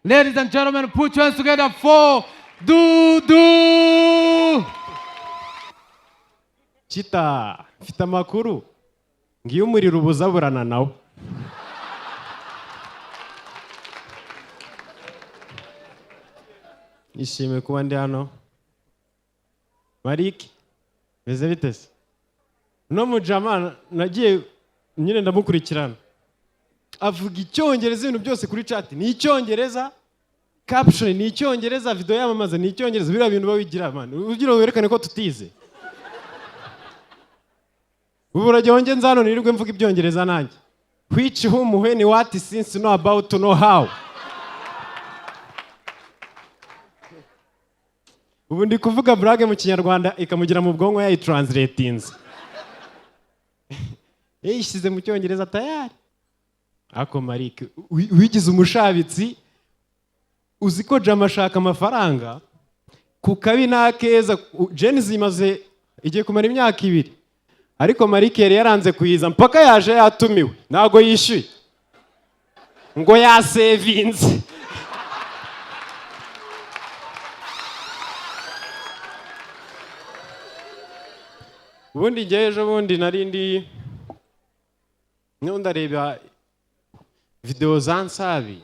Ladies and gentlemen, put your hands together for Dudu! Kita mfite amakuru ngiyo umuriro ubuzaburana nawo. Nishimiye kuba ndi hano. Marike, meze bite se? No mujama nagiye nyine ndamukurikirana, avuga icyongereza, ibintu byose kuri chat ni icyongereza, caption ni icyongereza, video yamamaza ni icyongereza. Biriya bintu bawigira man, ugira ngo werekane ko tutize. Ubu urajya wonge nzano nirirwe mvuga ibyongereza nanjye. Which, whom, when, what, since, know about, know how. Ubu ndi kuvuga blague mu kinyarwanda ikamugira mu bwonko yayitranslatinze, yayishyize mu cyongereza tayari. Ako Marike, wigize umushabitsi, uzi ko jama ashaka amafaranga ku kabi n'akeza. Gen-Z imaze igiye kumara imyaka 2, ariko Marike yari yaranze kuyiza mpaka yaje yatumiwe, ntabwo yishyuye ngo yasevinze. Ubundi njyewe ejo bundi nari ndi niho ndareba videwo za Nsabi.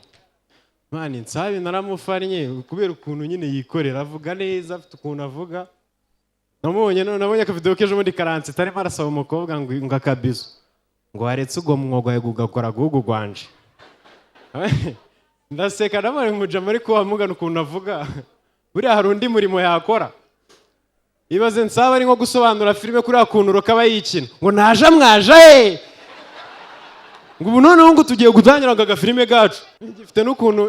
Mani, Nsabi naramufannye kubera ukuntu nyine yikorera, avuga neza, afite ukuntu avuga. Namubonye none nabonye akavidewo k'ejo bundi karanse, tarimo arasaba umukobwa ngo akabizo, ngo waretse ubwo mwuga wawe ugakora guhugu gwanje. Ndaseka, ndabona umujama ariko wamugana ukuntu avuga, buriya hari undi murimo yakora. Ibaze Nsaba ari nko gusobanura filime kuriya kuntu rukaba yikina ngo naje mwaje he, ngo ubu noneho ngo tugiye gutangira ngo agafilime kacu.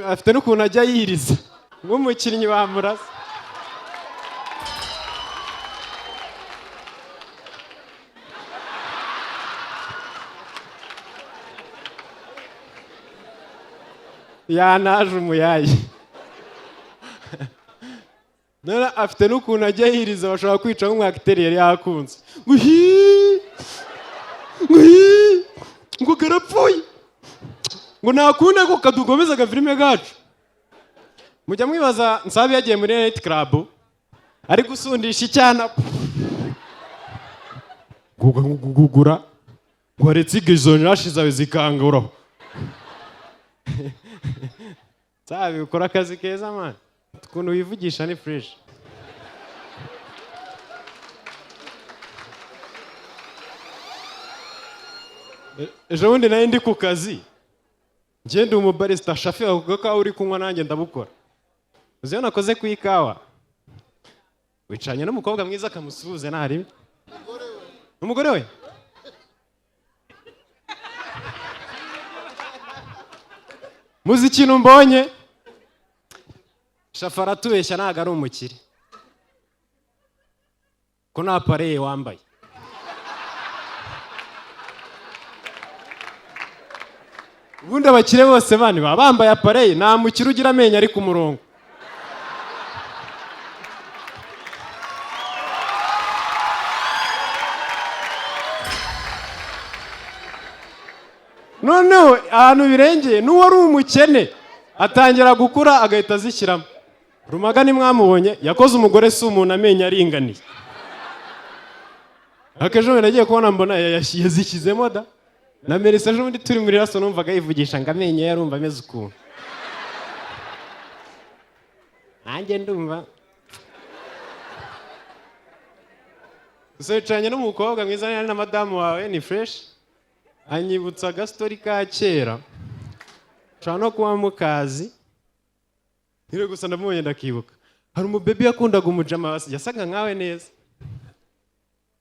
Afite n'ukuntu ajya yiriza nk'umukinnyi bamurasa. Yanaje umuyayi none afite n'ukuntu ajya yiriza, bashobora kwica nk'umwakiteri yari yakunze, ngo hi, ngo hi, ngo karapfuye, ngo ntakunda ko kadukomeza agafilime kacu. Mujya mwibaza Nsabi yagiye muri night club ari gusundisha icyana gugura, ngo waretse izo nyashi zawe zikanguraho. Nsabi, ukora akazi keza man, ukuntu wivugisha ni fresh. Ejo bundi nari ndi ku kazi, njye ndi umubarista. Shafi, avuga ko uri kunywa, nanjye ndabukora. Uzi iyo nakoze ku ikawa, wicaranye n'umukobwa mwiza akamusuhuze, ntari umugore we. Muzi ikintu mbonye? Shafi aratubeshya, ntabwo ari umukire, ko nta pareye wambaye. Ubundi abakire bose bani baba bambaye apareye, nta mukire ugira amenyo ari ku murongo. Noneho ahantu birengeye, n'uwari umukene atangira gukura agahita azishyiramo. Rumaga ntimwamubonye yakoze umugore si umuntu, amenyo aringaniye. Akejo bundi nagiye kubona mbona yazishyizemo da. Na Melissa ejo bundi turi muri raso numvaga yivugisha ngo amenyo ye arumva ameze ukuntu, nanjye ndumva. Gusa wicaranye n'umukobwa mwiza na madamu wawe ni fresh, anyibutsa agastori ka kera, nshobora no kuba mukazi nkiri gusa ndamubonye ndakibuka. Hari umubebi yakundaga umujama yasaga nkawe neza.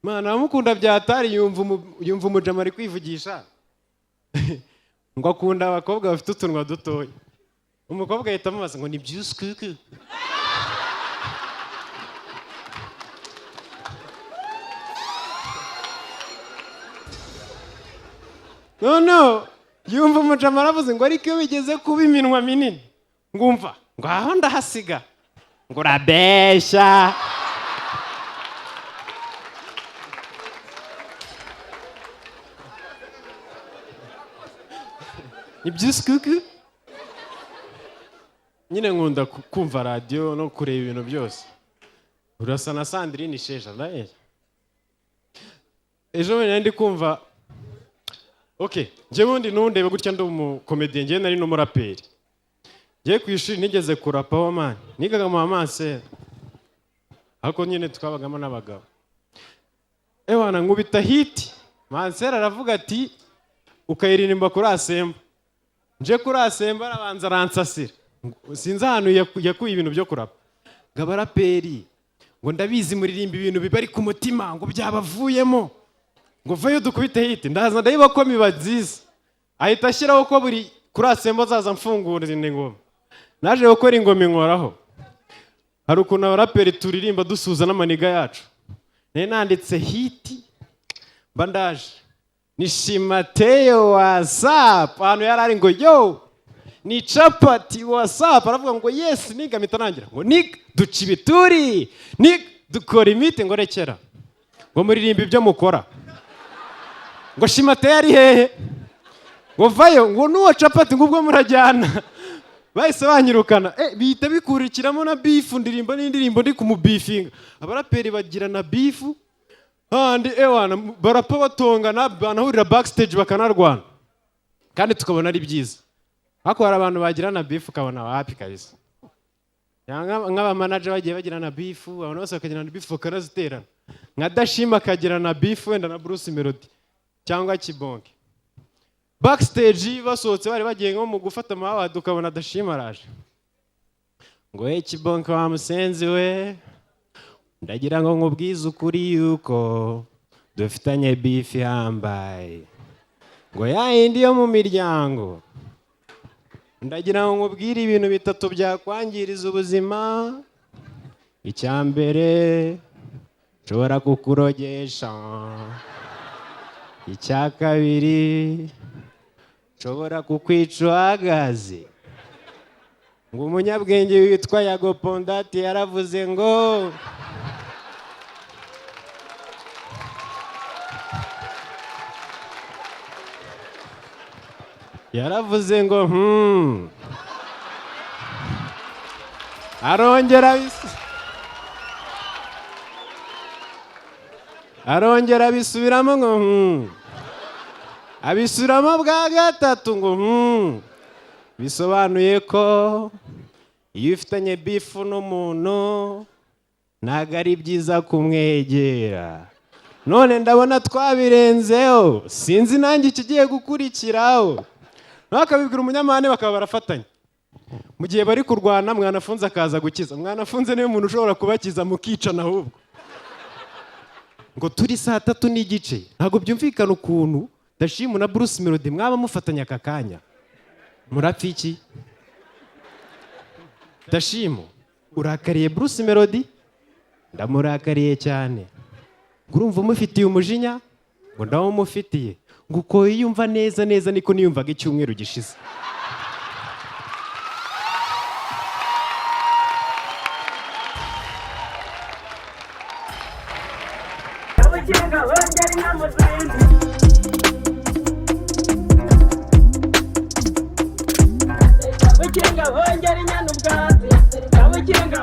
Mana, aramukunda byatari, yumva umujama ari kwivugisha ngo akunda abakobwa bafite utunwa dutoya. Umukobwa ahita amubaza ngo ni byusukuku. Noneho yumva umujama aravuze ngo ariko iyo bigeze kuba iminwa minini, ngumva ngo aho ndahasiga, ngo urabeshya. Ni byusukuku. Nyine nkunda kumva radiyo no kureba ibintu byose. Urasa na Sandrine Isheja, ndaye. Ejo bundi nari ndi kumva, okay, njye bundi ntundebe gutya, ndi umukomediye, njye nari n'umuraperi. Njye ku ishuri nigeze kurapaho, man, nigaga mu mansera, ariko nyine twabagamo n'abagabo. Ewana, nkubita hit, mansera aravuga ati ukayiririmba kuri assembly. Nje kuri assembly arabanza aransasira. Sinzi ahantu yakuye ibintu byo kurapa, ngo abaraperi, ngo ndabizi muririmba ibintu bibari ku mutima, ngo byabavuyemo, ngo vayo dukubite hit. Ndaza ndayibakoma, iba nziza. Ahita ashyiraho ko buri kuri assembly azaza mfungura izindi ngoma. Naje gukora ingoma inkoraho. Hari ukuntu abaraperi turirimba dusuhuza n'amaniga yacu. Nari nanditse hit, mba ndaje ni Shimateyo, what's up? Ahantu yari ari ngo yo ni Capati, what's up? Aravuga ngo yes nigga. Mpita nangira ngo nigga duca ibituri, nigga dukora imiti, ngo rekera, ngo muririmba ibyo mukora, ngo Shimateyo ari hehe, ngo vayo, ngo n'uwo Capati, ngo ubwo murajyana. Bahise banyirukana. Bihita bikurikiramo na beef, ndirimba n'indirimbo ndi kumubifinga. Abaraperi bagira na beef handi, ewana, barapfa batongana, banahurira backstage bakanarwana, kandi tukabona ari byiza. Ariko hari abantu bagirana beef ukabona wapi kabisa. Nk'abamanager bagiye bagirana beef, abantu bose bakagirana beef bakanaziterana, nka Dashima akagirana beef wenda na Bruce Melody cyangwa Kibonke. Backstage basohotse bari bagiye nko mu gufata amawadi, ukabona Dashima araje ngo we Kibonke wa musenzi we, ndagira ngo nkubwize ukuri yuko dufitanye beef ihambaye, ngo ya yindi yo mu miryango. Ndagira ngo nkubwire ibintu bitatu byakwangiriza ubuzima. Icya mbere, nshobora kukurogesha. Icya kabiri, nshobora kukwica uhagaze. Ngo umunyabwenge witwa Yago Pondati yaravuze ngo arongera arongera abisubiramo ngo abisubiramo bwa gatatu ngo bisobanuye ko iyo ufitanye beef n'umuntu ntabwo ari byiza kumwegera. None ndabona twabirenzeho, sinzi nanjye ikigiye gukurikiraho. Bakabibwira umunyamahane, bakaba barafatanya mu gihe bari kurwana. Mwanafunze akaza gukiza. Mwanafunze niwe muntu ushobora kubakiza mukicana. Ahubwo ngo turi saa 3:30, ntabwo byumvikana ukuntu Dashimu na Bruce Melody mwaba mufatanya aka kanya. Murapfa iki? Dashimu, urakariye Bruce Melody? Ndamurakariye cyane. Ngo urumva umufitiye umujinya? Ngo ndawumufitiye. Ngo uko yiyumva neza neza niko niyumvaga icyumweru gishize. Abakinga bongera inka mu zindi. Abakinga bongera inyana ubwatsi. Abakinga.